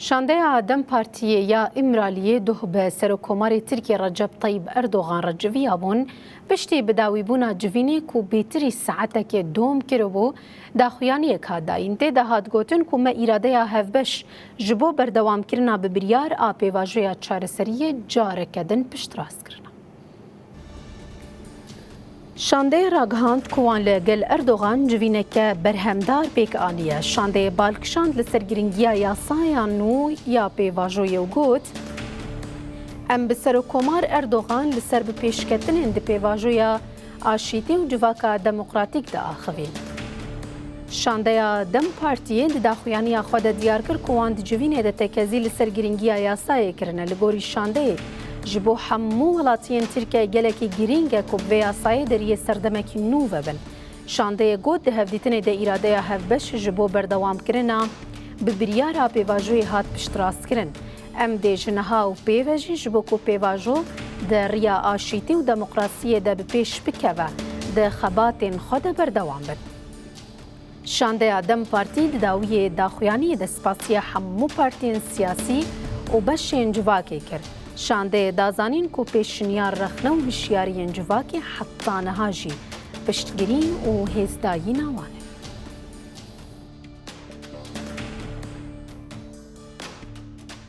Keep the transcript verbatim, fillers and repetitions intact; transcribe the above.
Şandeya DEM Partiyê ya Îmraliyê doh bi Serokkomarê Tirkiyê Recep Tayyip Erdogan re civiyabûn, piştî bidawîbûna civînê ku bêtirî saetekê dom kiribû, daxuyaniyek hat dayîn. Tê de hat gotin ku me îradeya hevbeş ji bo berdewamkirina bi biryar a pêvajoya çareseriyê careke din piştrast kirine. Şandeyê ragihand ku wan li gel Erdogan civîneke berhemdar pêk aniye. Şandeyê bal kişand li ser girîngiya yasaya nû ya pêvajoyê û got, Em bi Serokkomar Erdogan li ser bipêşketinên di pêvajoya aşîtî û civaka demokratîk de axivîn. Şandeya DEM Partiyê di daxuyaniya xwe de diyar kir ku wan di civînê de tekezî li ser girîngiya yasayê kirine. Li gorî şandeyê, ji bo hemû welatiyên Tirkiyeyê gelekî girîng e ku bi vê yasayê deriyê serdemekî nû vebin. Şandeyê got, di hevdîtinê de îradeya hevbeş ji bo berdewamkirina bi biryara pêvajoyê hat piştrastkirin. Em dê ji niha û pê ve jî ji bo ku pêvajo di riya aşîtî û demokrasiyê de bi pêş bikeve, di xebatên xwe de berdewam bin. Şandeya DEM Partî di dawiyê daxuyaniyê de spasiya hemû partiyên siyasî û beşên civakê kir. Şandeyê da zanîn ku pêşniyar rexne û hişyariyên civakê heta niha jî piştgirî û hêzdayîna wan.